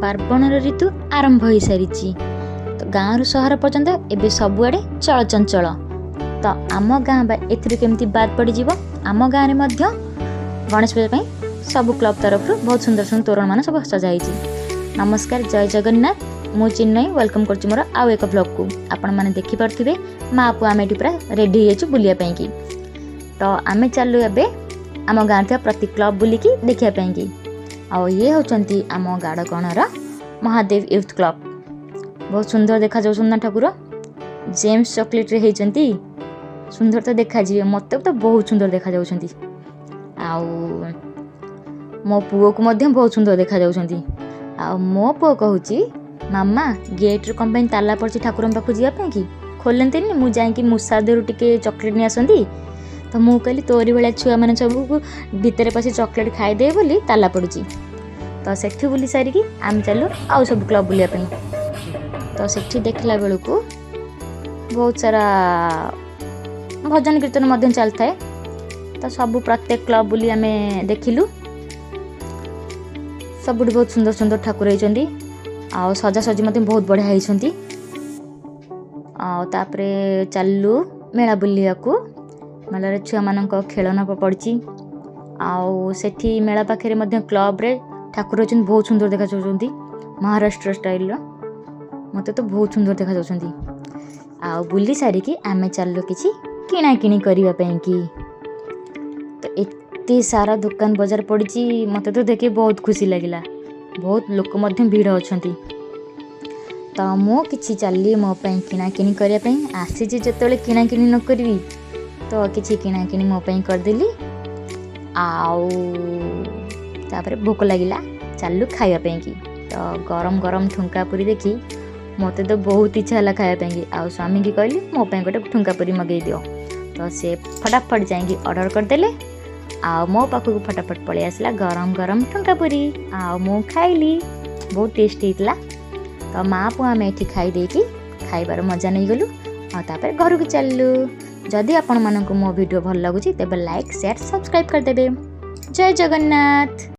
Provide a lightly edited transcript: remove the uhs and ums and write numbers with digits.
ପାର୍ବଣର ଋତୁ ଆରମ୍ଭ ହୋଇସାରିଛି। ତ ଗାଁରୁ ସହର ପର୍ଯ୍ୟନ୍ତ ଏବେ ସବୁଆଡ଼େ ଚଳଚଞ୍ଚଳ। ତ ଆମ ଗାଁ ବା ଏଥିରୁ କେମିତି ବାଦ ପଡ଼ିଯିବ? ଆମ ଗାଁରେ ମଧ୍ୟ ଗଣେଶ ପୂଜା ପାଇଁ ସବୁ କ୍ଲବ୍ ତରଫରୁ ବହୁତ ସୁନ୍ଦର ସୁନ୍ଦର ତୋରଣମାନ ସବୁ ସଜା ହେଇଛି। ନମସ୍କାର, ଜୟ ଜଗନ୍ନାଥ। ମୁଁ ଚିନ୍ମୟୀ, welcome କରୁଛି ମୋର ଆଉ ଏକ ଭ୍ଲଗ୍କୁ। ଆପଣମାନେ ଦେଖିପାରୁଥିବେ, ମା ପୁଅ ଆମେ ଏଠି ପୁରା ରେଡ଼ି ହେଇଯାଇଛୁ ବୁଲିବା ପାଇଁକି। ତ ଆମେ ଚାଲୁ ଏବେ ଆମ ଗାଁରେ ଥିବା ପ୍ରତି କ୍ଲବ୍ ବୁଲିକି ଦେଖିବା ପାଇଁକି। ଆଉ ଇଏ ହେଉଛନ୍ତି ଆମ ଗାଡ଼ଗଣର ମହାଦେବ ୟୁଥ୍ କ୍ଲବ୍। ବହୁତ ସୁନ୍ଦର ଦେଖାଯାଉଛନ୍ତି ନା ଠାକୁର? ଜେମ୍ସ ଚକୋଲେଟ୍ରେ ହେଇଛନ୍ତି। ସୁନ୍ଦର ତ ଦେଖାଯିବେ, ମୋତେ ତ ବହୁତ ସୁନ୍ଦର ଦେଖାଯାଉଛନ୍ତି। ଆଉ ମୋ ପୁଅକୁ ମଧ୍ୟ ବହୁତ ସୁନ୍ଦର ଦେଖାଯାଉଛନ୍ତି। ଆଉ ମୋ ପୁଅ କହୁଛି, "ମାମା, ଗେଟ୍ରେ କ'ଣ ପାଇଁ ତାଲା ପଡ଼ିଛି? ଠାକୁରଙ୍କ ପାଖକୁ ଯିବା ପାଇଁ କି ଖୋଲନ୍ତିନି? ମୁଁ ଯାଇକି ମୂଷା ଦେହରୁ ଟିକେ ଚକୋଲେଟ୍ ନେଇ ଆସନ୍ତି।" ତ ମୁଁ କହିଲି, ତୋରି ଭଳିଆ ଛୁଆମାନେ ସବୁକୁ ଭିତରେ ପଶି ଚକୋଲେଟ୍ ଖାଇଦେବେ ବୋଲି ତାଲା ପଡ଼ିଛି। ତ ସେଠି ବୁଲି ସାରିକି ଆମେ ଚାଲୁ ଆଉ ସବୁ କ୍ଲବ୍ ବୁଲିବା ପାଇଁ। ତ ସେଠି ଦେଖିଲା ବେଳକୁ ବହୁତ ସାରା ଭଜନ କୀର୍ତ୍ତନ ମଧ୍ୟ ଚାଲିଥାଏ। ତ ସବୁ ପ୍ରତ୍ୟେକ କ୍ଲବ୍ ବୁଲି ଆମେ ଦେଖିଲୁ। ସବୁଠି ବହୁତ ସୁନ୍ଦର ସୁନ୍ଦର ଠାକୁର ହେଇଛନ୍ତି ଆଉ ସଜାସଜି ମଧ୍ୟ ବହୁତ ବଢ଼ିଆ ହେଇଛନ୍ତି। ଆଉ ତାପରେ ଚାଲିଲୁ ମେଳା ବୁଲିବାକୁ। ମେଳାରେ ଛୁଆମାନଙ୍କ ଖେଳନା ପଡ଼ିଛି। ଆଉ ସେଠି ମେଳା ପାଖରେ ମଧ୍ୟ କ୍ଲବରେ ଠାକୁର ଅଛନ୍ତି, ବହୁତ ସୁନ୍ଦର ଦେଖାଯାଉଛନ୍ତି, ମହାରାଷ୍ଟ୍ର ଷ୍ଟାଇଲର। ମୋତେ ତ ବହୁତ ସୁନ୍ଦର ଦେଖାଯାଉଛନ୍ତି। ଆଉ ବୁଲି ସାରିକି ଆମେ ଚାଲିଲୁ କିଛି କିଣାକିଣି କରିବା ପାଇଁକି। ତ ଏତେ ସାରା ଦୋକାନ ବଜାର ପଡ଼ିଛି, ମୋତେ ତ ଦେଖି ବହୁତ ଖୁସି ଲାଗିଲା। ବହୁତ ଲୋକ ମଧ୍ୟ ଭିଡ଼ ଅଛନ୍ତି। ତ ମୁଁ କିଛି ଚାଲିଲି ମୋ ପାଇଁ କିଣାକିଣି କରିବା ପାଇଁ। ଆସିଛି ଯେତେବେଳେ, କିଣାକିଣି ନ କରିବି? ତ କିଛି କିଣାକିଣି ମୋ ପାଇଁ କରିଦେଲି। ଆଉ ତାପରେ ଭୋକ ଲାଗିଲା, ଚାଲିଲୁ ଖାଇବା ପାଇଁକି। ତ ଗରମ ଗରମ ଠୁଙ୍କା ପୁରୀ ଦେଖି ମୋତେ ତ ବହୁତ ଇଚ୍ଛା ହେଲା ଖାଇବା ପାଇଁକି। ଆଉ ସ୍ୱାମୀକି କହିଲି, ମୋ ପାଇଁ ଗୋଟେ ଠୁଙ୍କା ପୁରୀ ମଗେଇ ଦିଅ। ତ ସେ ଫଟାଫଟ ଯାଇକି ଅର୍ଡ଼ର କରିଦେଲେ ଆଉ ମୋ ପାଖକୁ ଫଟାଫଟ ପଳେଇ ଆସିଲା ଗରମ ଗରମ ଠୁଙ୍କା ପୁରୀ। ଆଉ ମୁଁ ଖାଇଲି, ବହୁତ ଟେଷ୍ଟ ହେଇଥିଲା। ତ ମା ପୁଅ ଆମେ ଏଠି ଖାଇ ଦେଇକି ଖାଇବାର ମଜା ନେଇଗଲୁ ଆଉ ତାପରେ ଘରକୁ ଚାଲିଲୁ। ଯଦି ଆପଣମାନଙ୍କୁ ମୋ ଭିଡ଼ିଓ ଭଲ ଲାଗୁଛି, ତେବେ ଲାଇକ୍, ସେୟାର, ସବସ୍କ୍ରାଇବ୍ କରିଦେବେ। ଜୟ ଜଗନ୍ନାଥ।